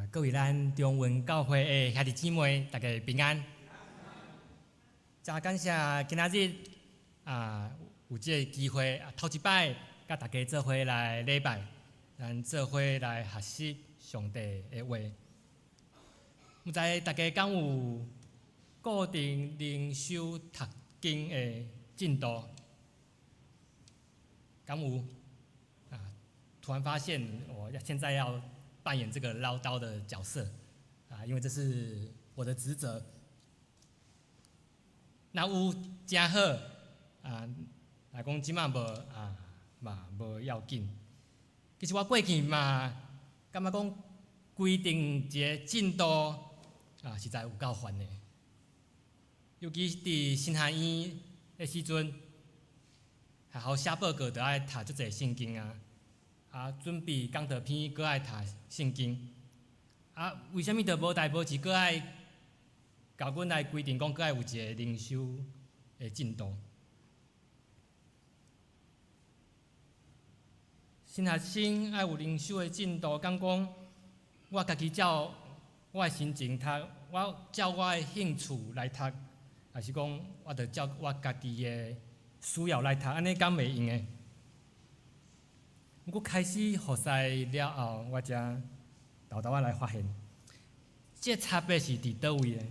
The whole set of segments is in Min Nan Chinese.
各位咱中文教會的兄弟姊妹，大家平安。真感謝今仔日有這个機會，頭一擺佮大家做伙來禮拜，咱做伙來學習上帝的話。毋知大家敢有固定靈修讀經的進度？敢有？突然發現我要現在要扮演這個嘮叨的角色，因為這是我的職責。若有誠好，若講這馬無嘛無要緊。其實我過去嘛，感覺講規定一個進度實在有夠煩的。尤其是佇神學院的時陣，學校寫報告著愛讀足濟聖經啊，準備講道篇，閣愛讀聖經。為啥物著無代無誌，閣愛共阮來規定講，閣愛有一個靈修的進度？新學生愛有靈修的進度，敢講我家己照我的心情讀，我照我的興趣來讀，抑是講我著照我家己的需要來讀，按呢敢會用的？毋過開始服侍了後，我才沓沓仔來發現，這個差別是佇佗位呢？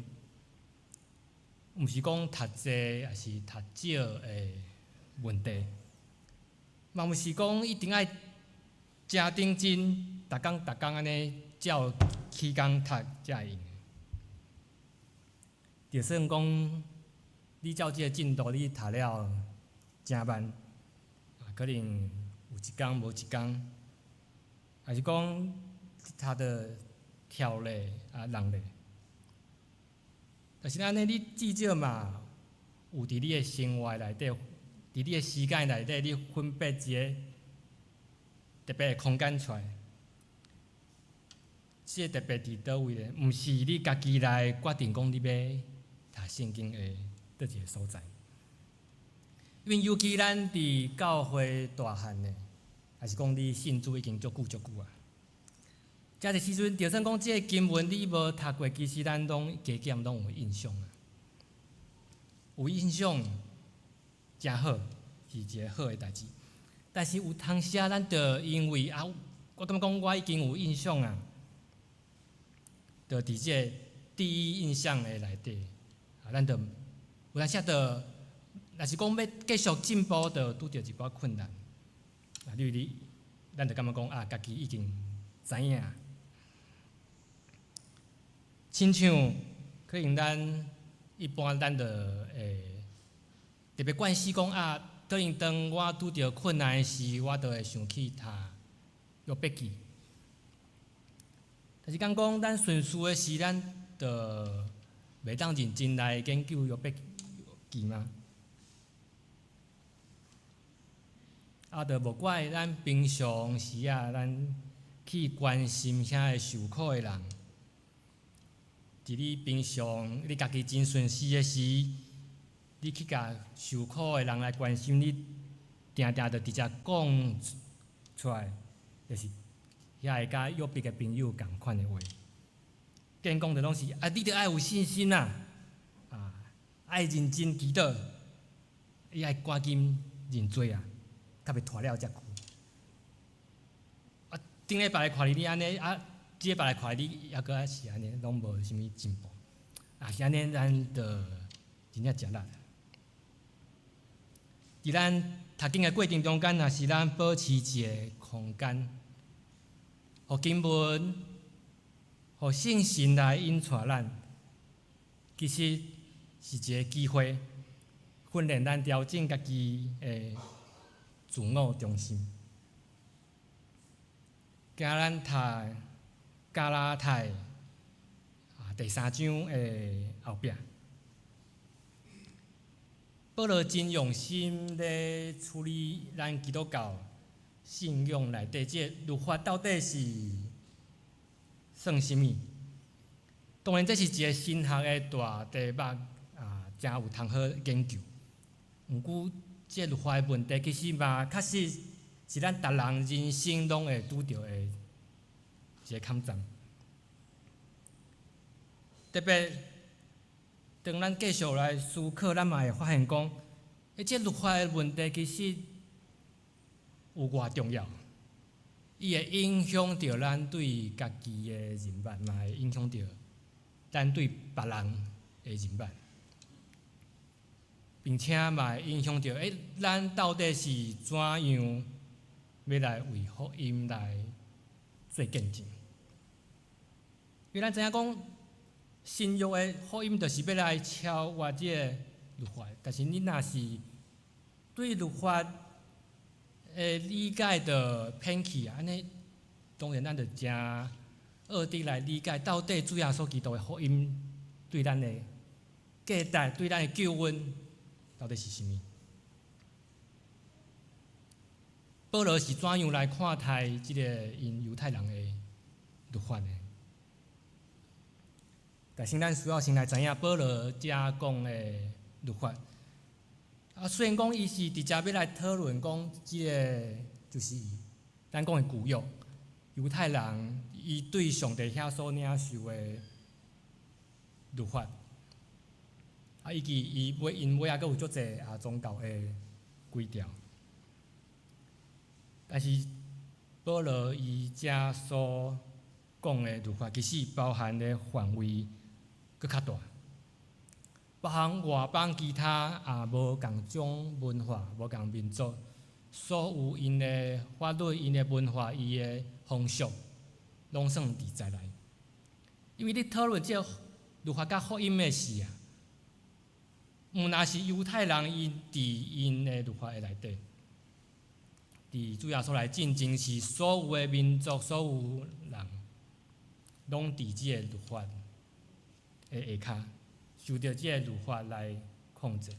毋是講讀濟抑是讀少的問題，嘛毋是講一定愛誠認真，逐工逐工按呢照起工讀才會用。就算講你照這个進度，你讀了誠慢，可能有一工無一工，抑是講讀得跳咧落咧。但是按呢，你至少嘛有佇你的生活內底，佇你的時間內底，你分別一个特別的空間出來。這個特別佇佗位咧？毋是你家己來決定講你欲讀聖經的佗一个所在。因為尤其咱佇教會大漢的，抑是講你信主已經足久足久啊。這個時陣，就算講這个經文你無讀過，其實咱攏加減攏有印象啊。有印象誠好，是一个好的代誌。但是有當時啊，咱就因為我感覺講我已經有印象啊，就佇這个第一印象的內底，咱就有當時就，若是講欲繼續進步，就拄著一寡困難。例如你，咱就感覺講家己已經知影。親像可能咱一般咱就會特別慣勢講可能當我拄著困難時，我就會想起讀約伯記。但是敢講咱順遂的時，咱就袂當認真來研究約伯記嗎？就無怪咱平常時啊，咱去關心遐个受苦的人。佇你平常你家己真順遂的時，你去共受苦的人來關心你，定定就直接講出來，就是遐个佮約伯的朋友仝款的話。見講的攏是你著愛有信心啊，愛認真祈禱，你愛趕緊認罪啊，較袂拖了遮久。頂禮拜來看你按呢，這禮拜來看你，猶閣還是按呢，攏無啥物進步。是按呢，咱就真正食力。佇咱讀經的過程中間，若是咱保持一个空間，予經文、予聖神來引帶咱，其實是一个機會，訓練咱調整家己的自我中心。今咱讀加拉太第三章的後壁，保羅真用心咧處理咱基督教信仰內底這个律法到底是算啥物？當然，這是一个神學的大題目誠有通好研究。毋過，這个律法的問題，其實嘛確實是咱逐人人生攏會拄著的一个坎站。特別當咱繼續來思考，咱嘛會發現講，這律法的問題其實有偌重要，伊會影響著咱對家己的認捌，嘛會影響著咱對別人的認捌，並且嘛會影響著，咱到底是怎樣欲來為福音來做見證？因為咱知影講，新約的福音就是欲來超越這个律法，但是你若是對律法的理解著偏去啊，按呢當然咱就誠惡的來理解，到底主耶穌基督的福音對咱的價值、對咱的救恩到底是啥物？保羅是怎樣來看待這个𪜶猶太人的律法的？但是咱需要先來知影保羅遮講的律法。雖然講伊是直接欲來討論講這个，就是咱講的舊約，猶太人伊對上帝遐所領受的律法，以及伊尾𪜶尾仔閣有足濟宗教的規條。但是保羅伊遮所講的律法，其實包含的範圍閣較大，包含外邦其他無仝種文化、無仝民族，所有𪜶的法律、𪜶的文化、伊的風俗，攏算佇在內。因為你討論這个律法佮福音的事啊，毋但是猶太人𪜶佇𪜶的律法的內底，佇主耶穌來進前是所有的民族、所有人，攏佇這个律法的下跤，受著這个律法來控制。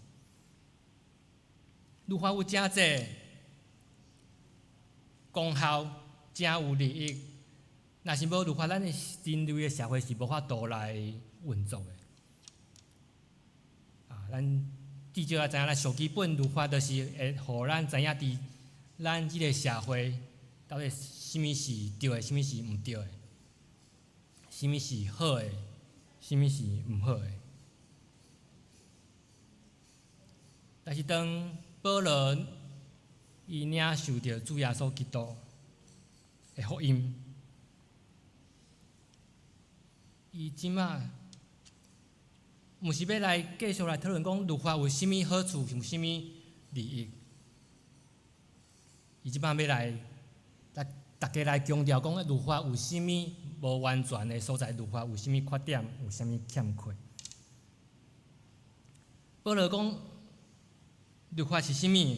律法有誠濟功效，誠有利益。若是無律法，咱的人類的社會是無法度來運作的。咱至少也知影，咱上基本律法就是會予咱知影佇咱這个社會到底啥物是對的，啥物是毋對的，啥物是好的，啥物是毋好的。但是當保羅伊領受著主耶穌基督的福音，伊這馬毋是欲來繼續來討論講律法有啥物好處，有啥物利益。伊這擺欲來來逐家來強調講，律法有啥物無完全的所在，律法有啥物缺點，有啥物欠缺。保羅講律法是啥物？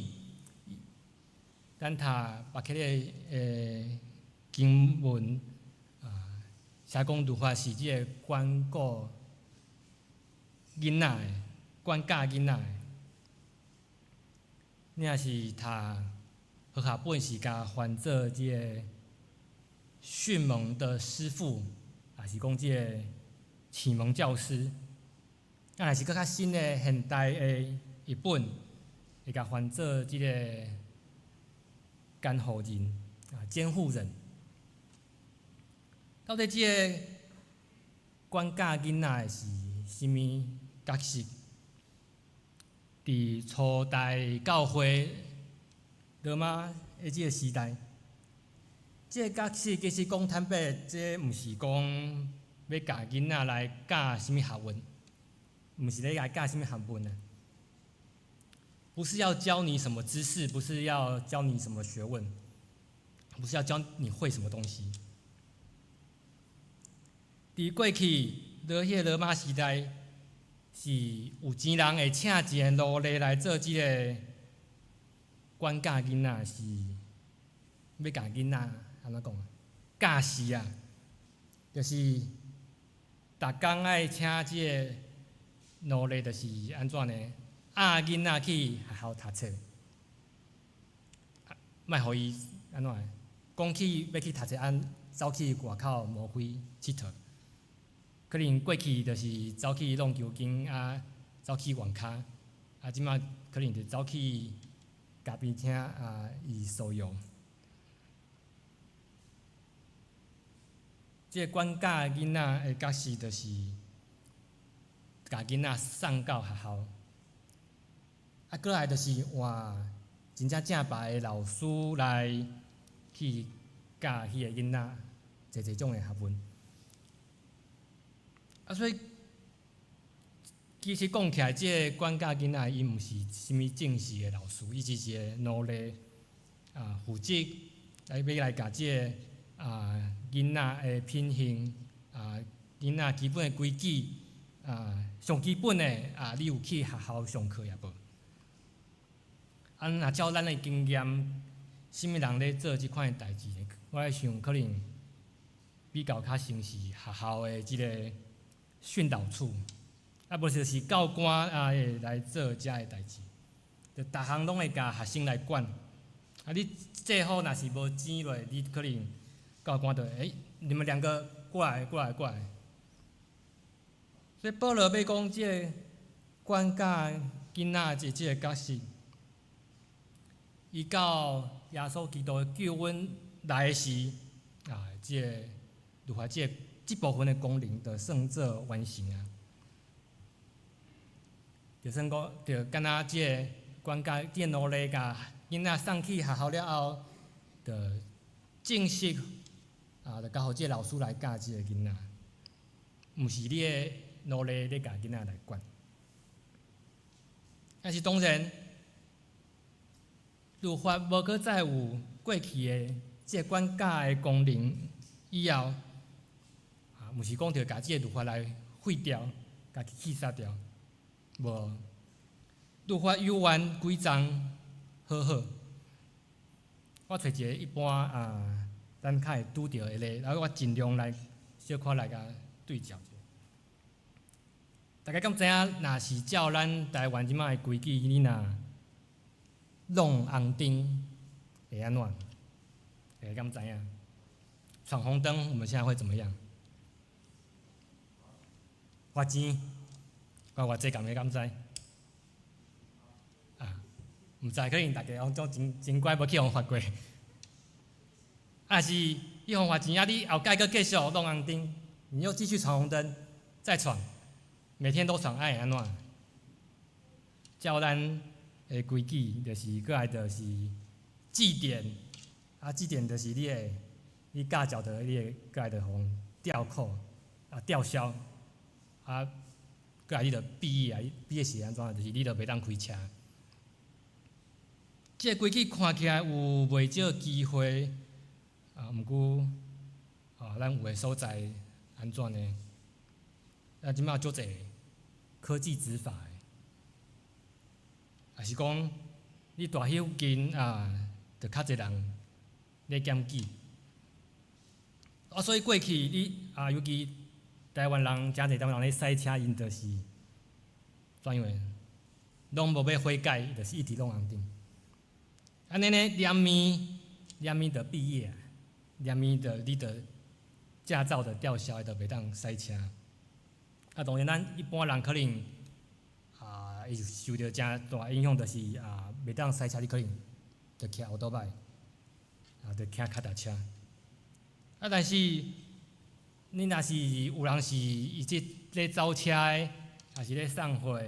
咱讀別克的經文啊，寫講律法是這个管顧囡仔的，管教囡仔的。你若是讀和合本是共翻做這个訓蒙的師傅，抑是講這个啟蒙教師。若是閣較新的現代的譯本，會共翻做這个監護人啊，監護人。到底這个管教囡仔的是啥物角色？佇初代教會羅馬的這个時代，這个角色其實講坦白，這毋是講欲教囡仔來教啥物學問，毋是咧來教啥物學問啊。不是要教你什麼知識，不是要教你什麼學問，不是要教你會什麼東西。佇過去，羅彼個羅馬時代，是有錢人會請一个奴隸來做這个管教囡仔，是欲共囡仔按怎講啊？教示啊，就是逐工愛請這个奴隸，就是按怎呢？押囡仔去學校讀冊，莫予伊按怎？講起欲去讀冊，按走去外口無非𨑨迌。可能過去就是走去弄球間啊，走去網跤，這馬可能就走去咖啡廳伊踅遊。這个管教囡仔的角色，就是共囡仔送到學校。啊，過來就是換真正正牌的老師來去教彼个囡仔，濟濟種的學問。啊，所以其實講起來，這個管教囡仔，伊毋是啥物正式的老師，伊只是一個奴隸啊，負責來欲來共這个囡仔的品行啊，囡仔基本的規矩啊，上基本的啊，你有去學校上課也無？啊，若照咱的經驗，啥物人咧做這款的代誌呢？我咧想，可能比較較像是學校的這个訓導處，啊，無就是教官啊會來做遮的代誌，就逐項攏會共學生來管。啊，你制服若是無剪落，你可能教官就會，欸，你們兩個過來，過來，過來。所以保羅欲講這个管教囡仔的這个角色，伊到耶穌基督的救恩來時，啊，這個律法這個這部分的功能就算做完成啊。就算講，就敢若這个管教這個奴隸共囡仔送去學校了後，就正式啊，就交予這个老師來教這個囡仔，毋是你的奴隸咧共囡仔來管。但是當然，律法無閣再有過去的這個管教的功能以後，啊，毋是講著共這个律法來廢掉，共佢去殺掉，無。律法猶原規章好好。我揣一个一般啊，咱較會拄著的例，然後我盡量來小可來共對照者。大家敢知影？若是照咱台灣這擺的規矩，你若挵紅燈會按怎？大家敢知影？闖紅燈，我們現在會怎麼樣？罰錢，我偌濟共你敢知？啊，毋知，可能大家攏總真真乖，無去予罰過。啊是，去予罰錢啊！你後蓋閣繼續挵紅燈，你又繼續闖紅燈，再闖，每天都闖，愛會按怎？照咱的規矩，就是閣來就是記點，啊，記點就是你會，你駕照著你會閣來就予吊扣，啊吊銷，啊，閣來你就畢業啊，畢業是按怎？就是你就袂當開車。這個規矩看起來有袂少機會，啊，毋過，啊，咱有的所在按怎呢？啊，這擺足濟科技執法的，也是講你蹛彼附近啊，就較濟人咧檢舉。啊，所以過去你啊，尤其台灣人，誠濟台灣人咧駛車，𪜶就是怎樣的，攏無欲悔改，就是一直挵紅燈。按呢呢，連鞭連鞭就畢業啊，連鞭就你就駕照就吊銷，就袂當駛車。啊，當然咱一般人可能啊，會受著誠大影響，就是啊，袂當駛車，你可能就騎歐多擺，啊，就騎跤踏車。啊，但是你若是有人是伊這咧走車的，抑是咧送貨的，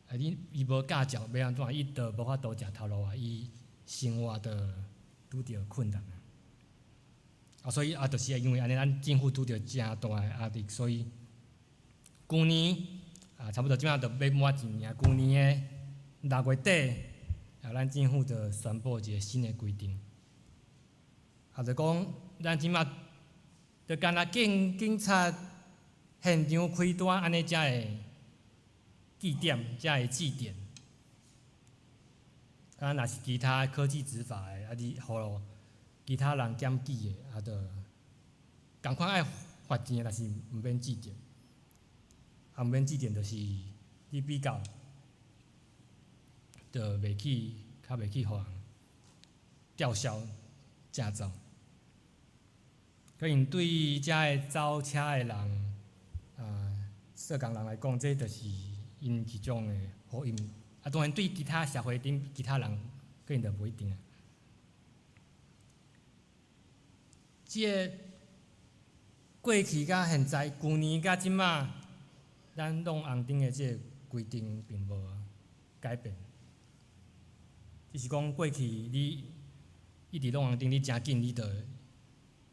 啊，你伊無駕照，欲按怎？伊就無法度食頭路啊，伊生活就拄著困難啊。啊，所以啊，就是因為按呢，咱政府拄著誠大的壓力，所以舊年啊，差不多這擺就欲滿一年啊。舊年的6月底，啊，咱政府就宣布一个新的規定，啊，就講咱這擺就敢若警警察現場開單按呢才會記點，才會記點。啊，若是其他科技執法的，啊，你予其他人檢舉的，啊，就仝款愛罰錢，但是毋免記點。啊，毋免記點就是你比較，就袂去，較袂去予人吊銷駕照。可能對遮个走車的人，啊，做工人來講，這就是𪜶一種的福音。啊，當然對其他社會頂其他人，可能就無一定啊。這个過去佮現在，舊年佮這馬，咱亮紅燈的這个規定並無改變，只是講過去你一直亮紅燈，你誠緊，你就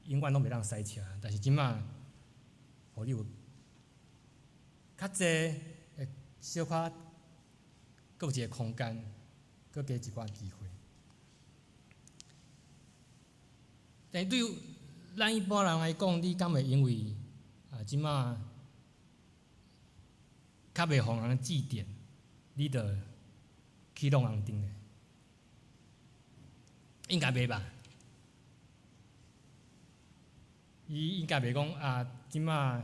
永遠攏袂當駛車。但是這馬，予你有較濟的小可，閣有一个空間，閣加一寡機會。但對咱一般人來講，你敢會因為啊這馬較袂予人致電，你就去亮紅燈咧？應該袂吧？伊應該袂講啊，這馬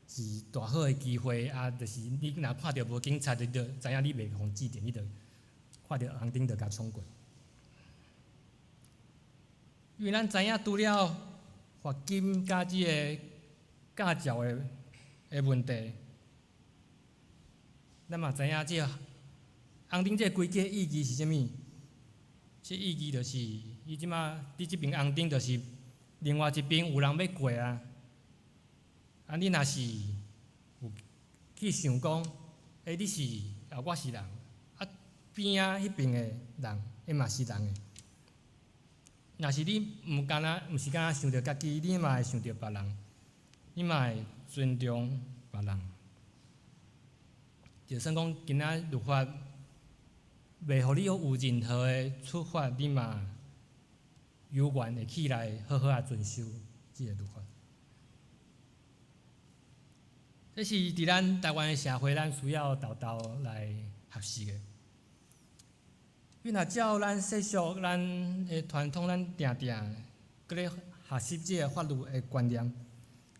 是大好的機會啊，就是你若看著無警察，你就知影你袂予致電，你就看著紅燈就共衝過。因為咱知影，除了罰金佮這个駕照的問題，咱嘛知影這个紅燈這个規矩的意義是啥物？這意義就是，伊這馬佇這爿紅燈，就是另外一邊有人欲過啊。啊，你若是有去想講，欸，你是啊，我是人，啊，邊仔彼爿的人，伊嘛是人的。若是你毋干焦，毋是干焦想著家己，你嘛會想著別人，你嘛會尊重別人。就算講今仔律法袂予你有任何的處罰，你嘛猶原會起來好好仔遵守這个律法。這是佇咱台灣的社會，咱需要沓沓來學習的。因為若照咱世俗、咱的傳統，咱定定閣咧學習這个法律的觀念，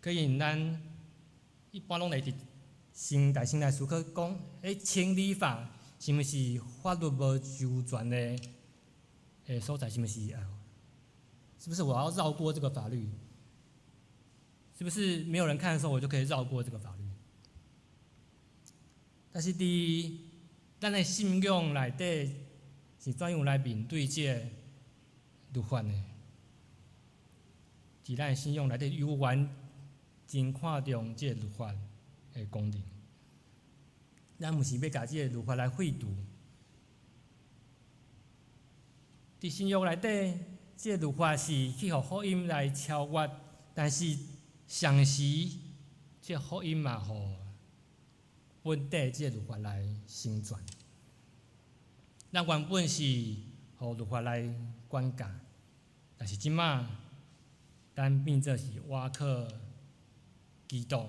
可能咱一般攏會佇先大先來思考講，欸，情理法是毋是法律無周全的所在？是毋是啊？是不是我要繞過這個法律？是不是沒有人看的時候，我就可以繞過這個法律？但是佇咱的信仰內底是怎樣來面對這个律法呢？佇咱的信仰內底，猶原真看重這个律法的功能。咱毋是欲共這个律法來廢除。佇新約內底，這个律法是去予福音來超越，但是同時，這个福音嘛，予本底這个律法來成全。咱原本是予律法來管教，但是這馬，咱變做是倚靠基督，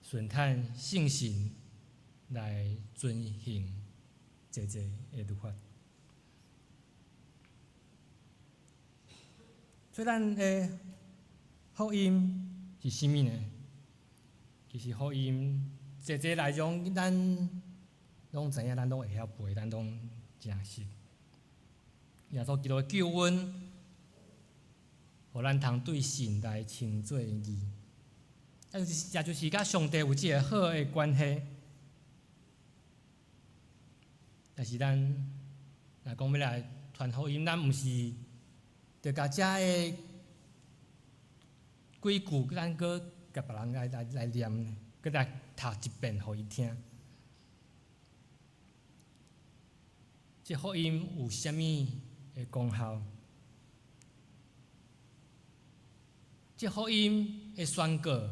順趁聖神來遵行濟濟的律法。所以咱的福音是啥物呢？其實福音濟濟內容，咱攏知影，咱攏會曉背，咱攏誠熟。耶穌基督的救恩，予咱通對神來稱做義，啊，就是也就是佮上帝有這个好的關係。但是咱若講欲來傳福音，咱毋是著共遮的幾句，咱閣共別人來念，閣來讀一遍予伊聽。這福音有啥物的功效？這福音的宣告，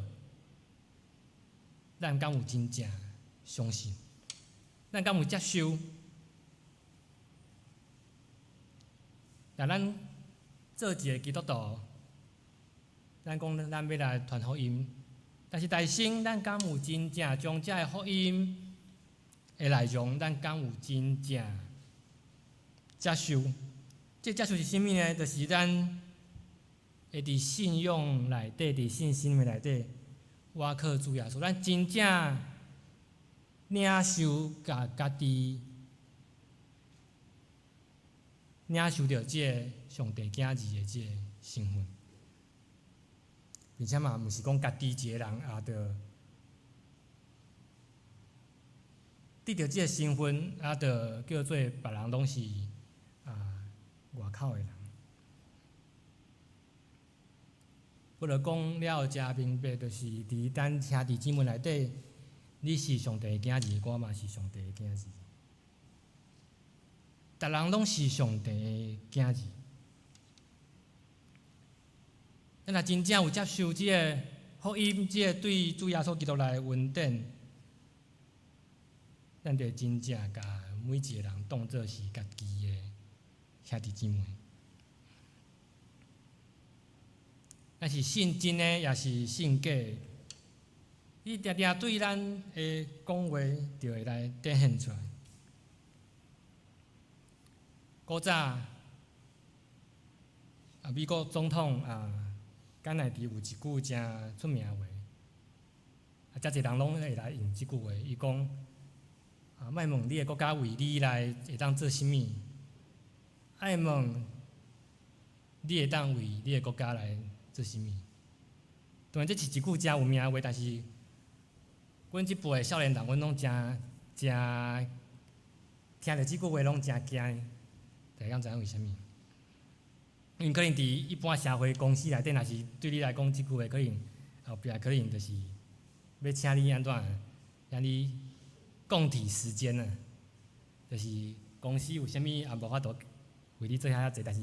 咱敢有真正相信？咱敢有接受？若咱做一个基督徒，咱講咱欲來傳福音，但是內心咱敢有真正將這个福音的內容，咱敢有真正接受？這接受是啥物呢？就是咱會佇信仰內底，佇信心的內底，倚靠主耶穌，咱真正領受共家己領受著這个上帝囝兒的這个身份，並且嘛，毋是講家己一個人也著得著這个身份，也著叫做別人攏是啊外口的人。保羅講了誠明白，就是佇咱兄弟姊妹內底，你是上帝的囝兒，我嘛是上帝的囝兒。逐人攏是上帝的囝兒。咱若真正有接受這个福音，這个對主耶穌基督來的恩典，咱就真正共每一个人當做是家己的兄弟姊妹。咱是信真的，抑是信假的？伊定定對咱的講話，就會來展現出來。古早啊，美國總統啊，甘乃迪有一句誠出名的話，啊，誠濟人攏會來用這句話。伊講啊，莫問你的國家為你來會當做啥物，愛問你會當為你的國家來做啥物。當然，這是一句誠有名的話，但是阮這輩的少年人，阮攏誠誠聽著這句話攏誠驚。大家知影為啥物？因為可能佇一般社會公司內底，若是對你來講，這句話可能後壁可能就是欲請你按怎，請你共體時艱啊，就是公司有啥物也無法度為你做遐濟，但是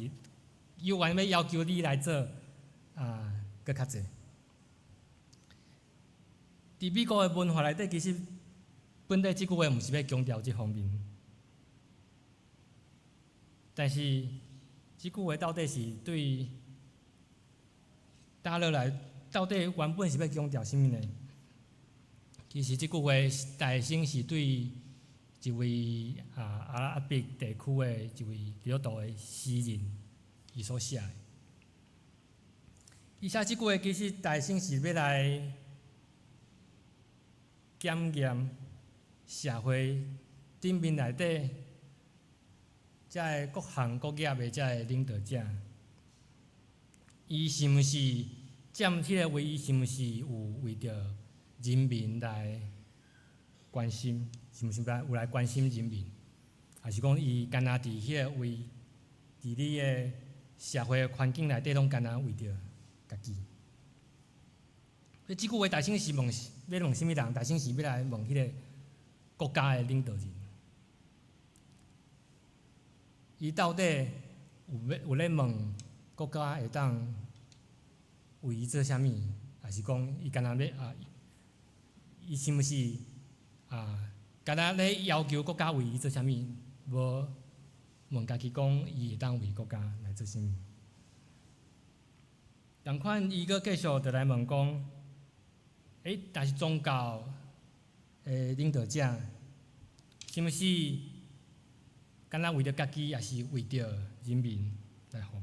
猶原欲要求你來做啊，閣較濟。佇美國的文化內底，其實本底這句話毋是欲強調這方面，但是這句話到底是對打落來，到底原本是欲強調啥物呢？其實這句話大先是對一位啊阿拉伯地區的一位基督徒的詩人，伊所寫的。伊寫這句話其實大先是欲來檢驗社會頂面內底，遮个各行各業的遮个領導者，伊是毋是佔彼个位？伊是毋是有為著人民來關心？是毋是來有來關心人民？抑是講伊干焦佇彼个位，佇你的社會的環境內底，攏干焦為著家己？所以這句話大先是問，欲問啥物人？大先是欲來問彼个國家的領導人，伊到底有欲有咧問國家會當為伊做啥物？抑是講伊干焦欲啊？伊是毋是啊？干焦咧要求國家為伊做啥物？無問家己講，伊會當為國家來做啥物？仝款，伊閣繼續就來問講：欸，但是宗教的領導者，是毋是干焦為著家己，抑是為著人民來服務？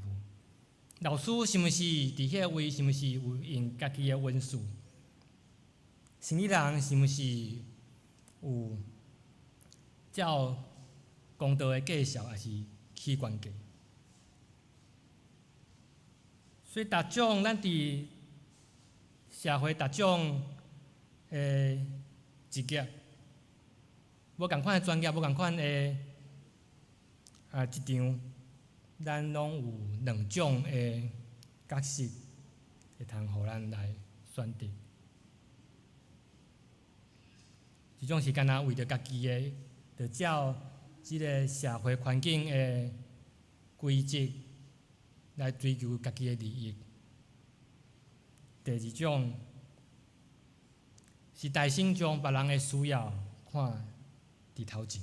老師是毋是佇彼个位，是毋是有用家己的恩賜？生意人是毋是有照公道的價數，抑是起懸價？所以，逐種咱佇社會逐種的職業，無仝款的專業，無仝款的啊職場，咱攏有兩種的角色，會通予咱來選擇。一種是干焦為著家己的，就照這个社會環境的規則來追求家己的利益。第二種是大先將別人的需要看佇頭前。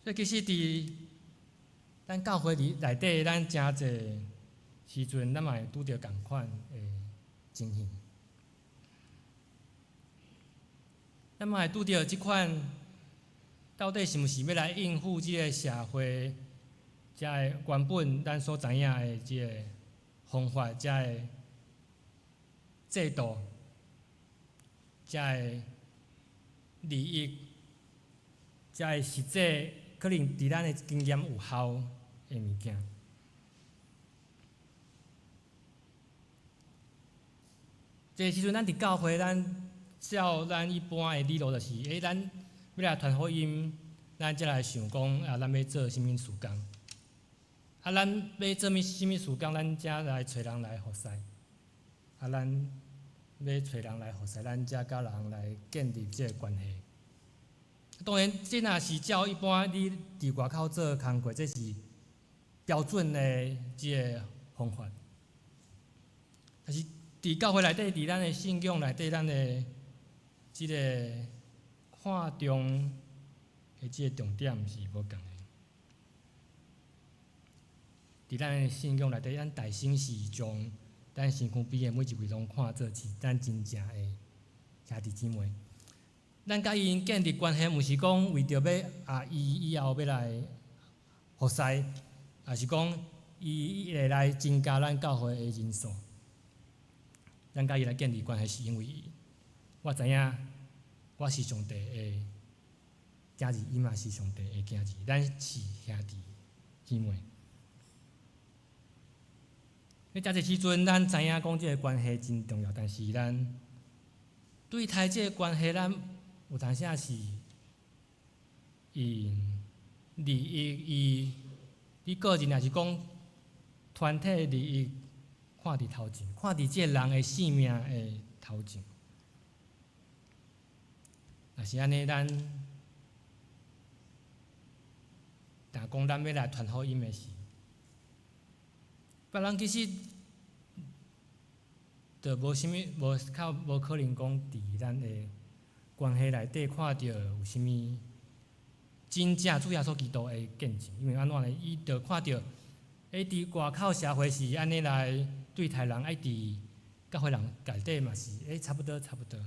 所以其實佇咱教會裡內底，咱誠濟時陣，咱嘛會拄著仝款的情形。咱嘛會拄著這款，到底是毋是欲來應付這个社會，遮个原本咱所知影的這个方法，遮个制度，遮个利益，遮个實際可能佇咱的經驗有效的物件。這个時陣，咱佇教會，咱照咱一般的理路，就是，欸，咱欲來傳福音，咱才來想講啊，咱欲做啥物事工？啊，咱欲做物啥物事工，咱才來揣人來服侍。啊，咱欲揣人來服侍咱，才佮人來建立這个關係。當然，這若是照一般你佇外口做工課，這是標準的這个方法。但是佇教會內底，佇咱的信仰內底，咱的這个看重的這个重點是無仝的。佇咱的信仰內底，咱大省是將咱身軀邊的每一位攏看做是咱真正的兄弟姊妹。咱佮𪜶建立關係，毋是講為著欲啊，伊以後欲來服侍，抑是講伊會來增加咱教會的人數。咱佮伊來建立關係，是因為我知影我是上帝的囝兒，伊嘛是上帝的囝兒，咱是兄弟姊妹。喺遮濟時陣，咱知影講這个關係真重要，但是咱對待這个關係，咱有當時是以利益，以你個人，抑是講團體利益看佇頭前，看佇這个人的性命的頭前。若是按呢，咱若講咱欲來傳福音的時，別人其實就無啥物，無較無可能講佇咱的關係內底看著有啥物真正主耶穌基督的見證，因為按怎呢？伊就看著，佇外口社會是按呢來對待人，佇教會人內底嘛是，差不多差不多。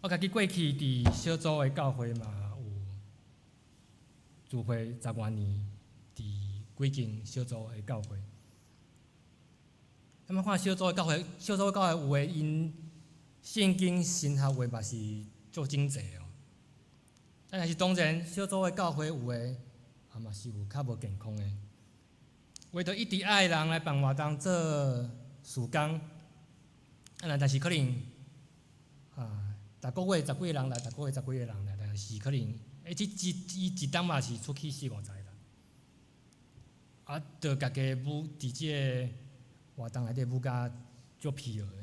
我家己過去佇小組的教會嘛有聚會十外年，佇幾間小組的教會。咱們看小組的教會，小組的教會有的𪜶聖經神學話嘛是足整齊哦。但是當然，小組的教會有的啊嘛是有較無健康的，為著一直愛人來辦活動做事工，啊，但是可能啊，逐個月十幾个人來，逐個月十幾個人來，但是可能，這一伊一冬嘛是出去四五十個人，啊，就家己舞佇這个活動內底舞甲足疲勞的。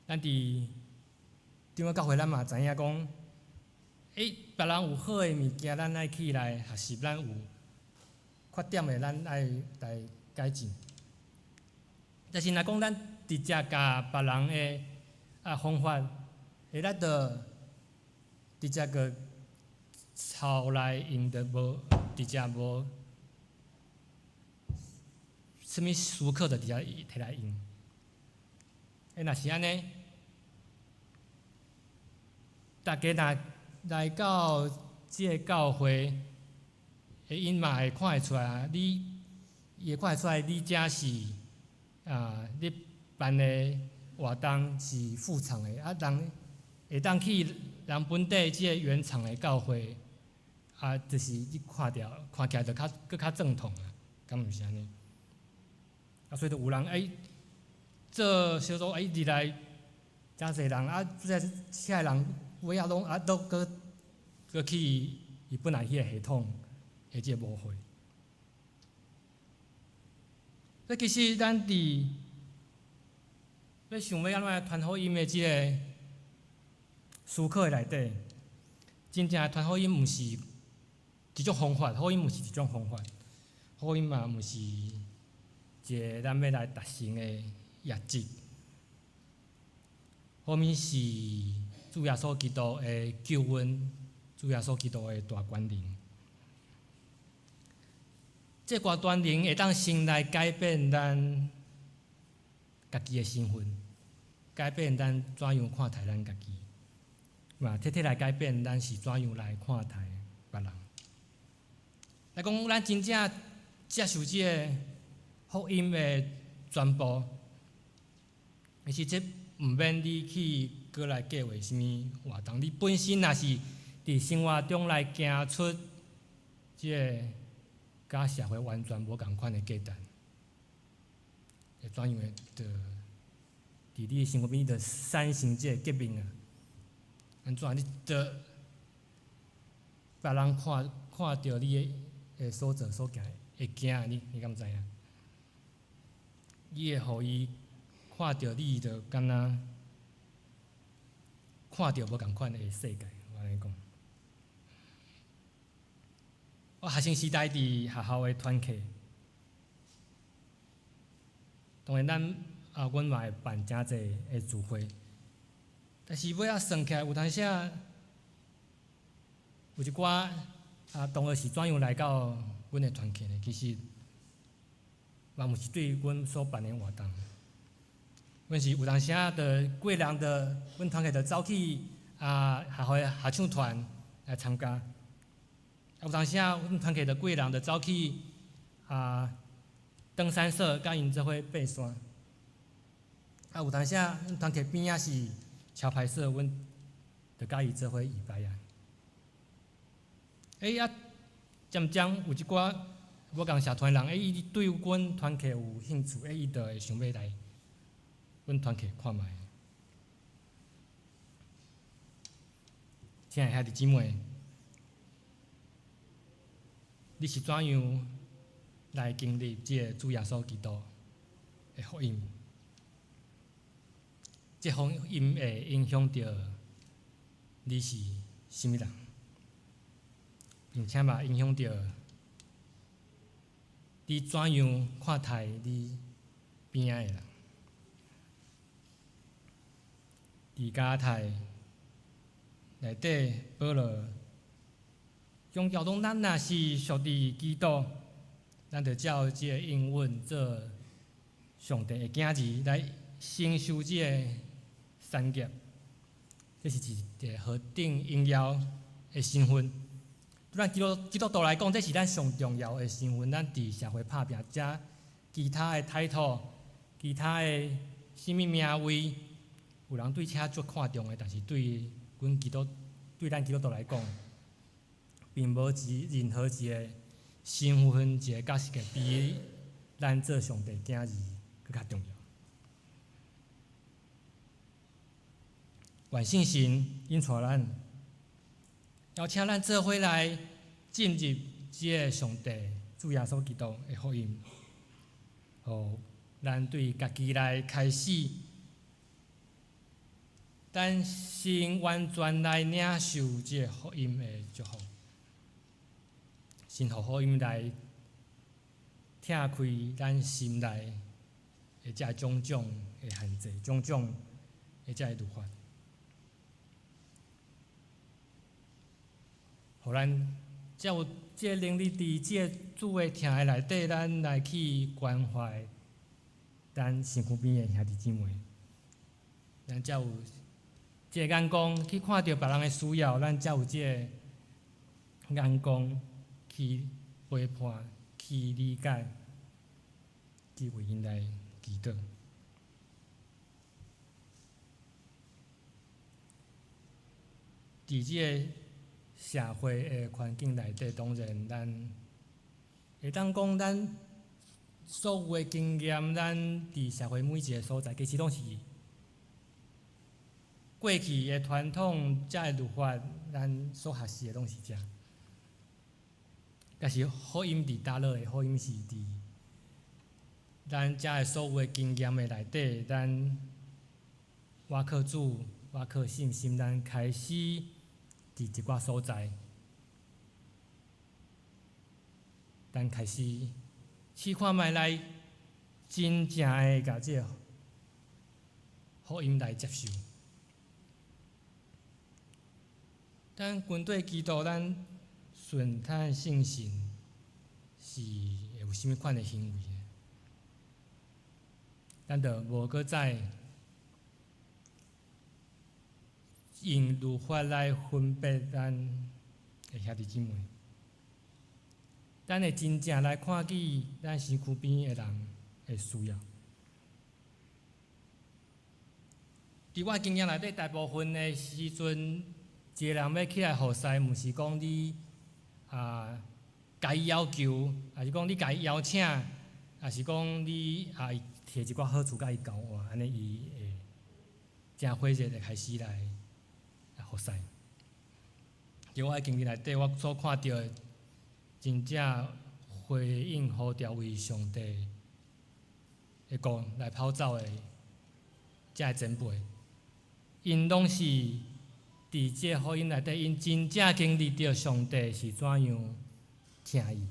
咱佇長老教會，咱嘛知影講，別人有好的物件，咱愛去來學習；咱有缺點的，咱愛來改進。但是若講咱直接共別人的方法，會咱就直接閣抄來用，就無直接無啥物思考，就直接提來用。若是按呢，大家若來到這个教會，𪜶嘛會看會出來，你伊會看會出來，你這是啊，你辦的活動是副廠的，啊，人會當去人本地這个原廠的教會，啊，就是你看著看起來就較閣較正統啊，敢毋是按呢？啊，所以就有人做小組，入來誠濟人啊，這遐人尾仔攏啊，都閣閣去伊本來彼个系統的這个模會。所以其實咱佇欲想欲按怎來傳福音的這个思考的內底，真正傳福音毋是一種方法，福音毋是一種方法，福音嘛毋是一个咱欲來達成的業績。福音是主耶穌基督的救恩，主耶穌基督的大權能。這個大權能會當先來改變咱家己的身份，改變咱怎樣看待咱家己，嘛徹底來改變咱是怎樣來看待別人。來講，咱真正接受這个福音的傳播，其實這毋免你去閣來計劃啥物活動，你本身若是佇生活中來行出這个佮社會完全無仝款的價值，會怎樣的？就佇你的生活邊就產生這个革命啊！按怎你就別人看看著你的所做所行，會驚你，你敢知影？你會予伊看著你，就敢若看著無仝款的世界。我按呢講，我學生時代佇學校的團契，當然咱啊，阮嘛會辦誠濟的聚會，但是尾仔算起來，有當時仔有一寡啊，同學是怎樣來到阮的團契呢？其實嘛毋是對阮所辦的活動，阮是有當時仔就幾人就阮團契就走去啊學校的合唱團來參加，啊有當時仔阮團契就幾人就走去啊登山社佮𪜶做伙爬山，啊有當時仔阮團契邊仔是橋牌社，阮就佮伊做伙禮拜啊。欸啊，漸漸有一寡無仝社團人，欸，伊對阮團契有興趣，欸，伊就會想欲來阮團契看覓。親愛兄弟姊妹，你是怎樣來經歷這個主耶穌基督的福音？這福音會影響著你是啥物人，並且嘛影響著你怎樣看待你邊仔的人。佇加拉太內底，保羅強調講，咱若是屬佇基督，咱就照這个應允做上帝的囝兒來承受這个產業。這是一个何等榮耀的身份。對咱基督徒來講，這是咱上重要的身份。咱佇社會拍拼，遮其他的 title，其他的啥物名位，有人對這足看重的，但是對阮基督，對咱基督徒來講，並無一任何一个身份、一个角色比咱做上帝囝兒閣較重要。願聖神引帶咱，邀請咱做伙來進入這个上帝主耶穌基督的福音，予咱對家己來開始，咱先完全來領受這个福音的祝福，先予福音來拆開咱心內的這種種的限制，種種的這个律法，予咱才有這个能力，佇這个主的疼的內底，咱來去關懷咱身軀邊的兄弟姊妹，咱才有這个眼光去看著別人的需要，咱才有這个眼光去陪伴、去理解、去為𪜶來祈禱。佇這個社會的環境內底，當然咱會當講，咱所有的經驗，咱佇社會每一个所在，其實攏是過去的傳統，遮的律法，咱所學習的攏是遮。但是福音佇佗落的福音是佇咱遮的所有的經驗的內底，咱倚靠主，倚靠信心，咱開始佇一寡所在，咱開始試看覓來真正的共這个福音來接受。咱跟綴基督，咱順趁聖神是會有啥物款的行為？咱就無閣再用律法來分別咱的兄弟姊妹，咱會真正來看見咱身軀邊的人的需要。佇我經驗內底，大部分的時陣，一个人欲起來服侍，毋是講你啊，共伊要求，抑是講你共伊邀請，抑是講你啊提一寡好處共伊交換，按呢伊會誠火熱的開始來服侍。佇我的經驗內底，我所看著的真正回應呼召為上帝的的國來跑走的遮的前輩，𪜶攏是佇這個福音內底，𪜶真正經歷著上帝是怎樣疼伊。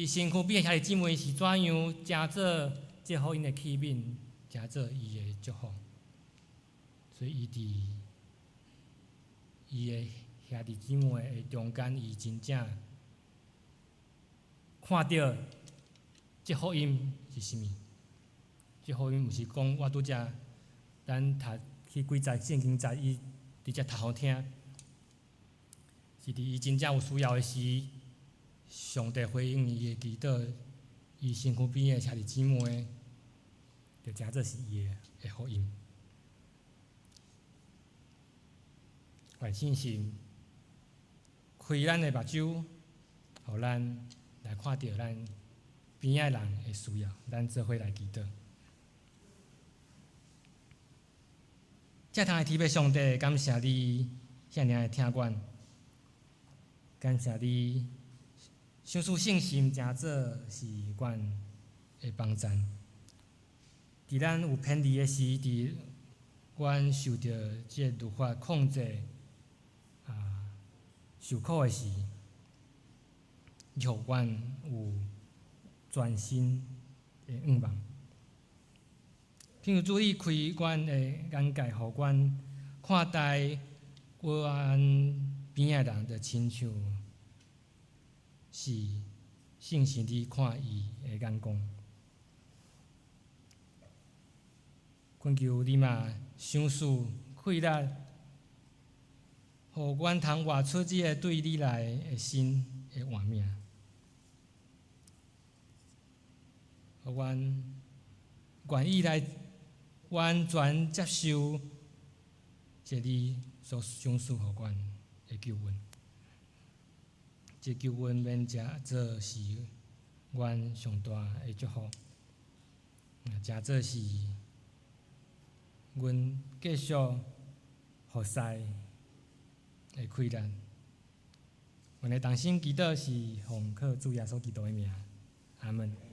伊身軀邊的兄弟姊妹是怎樣成做這福音的器皿，成做伊的祝福。所以伊佇伊的兄弟姊妹的中間，伊真正看著這福音是啥物。這福音毋是講我拄才咱讀彼幾節聖經節，伊直接讀予聽，是佇伊真正有需要的時，上帝回應伊的祈禱，伊身軀邊的兄弟姊妹，就成做是伊的福音。願聖神開咱的目睭，予咱來看著咱邊仔人的需要，咱做伙來祈禱。正通的天父上帝，感謝你遐爾的疼阮，感謝你賞賜聖神成做是阮的幫贊。佇咱有偏離的時，佇阮受著這個律法控制啊受苦的時，予阮有全新的願望。懇求主你開阮的眼界，予阮看待阮邊仔人，就親像是聖神你看伊的眼光。懇求你嘛賞賜氣力，予阮通活出這个對你來的新的活命，予阮願意來完全接受這你所賞賜予阮的救恩。這救恩免成做是阮上大的祝福，成做是阮繼續服侍的氣力。阮的同心祈禱是奉靠主耶穌基督的名，阿門。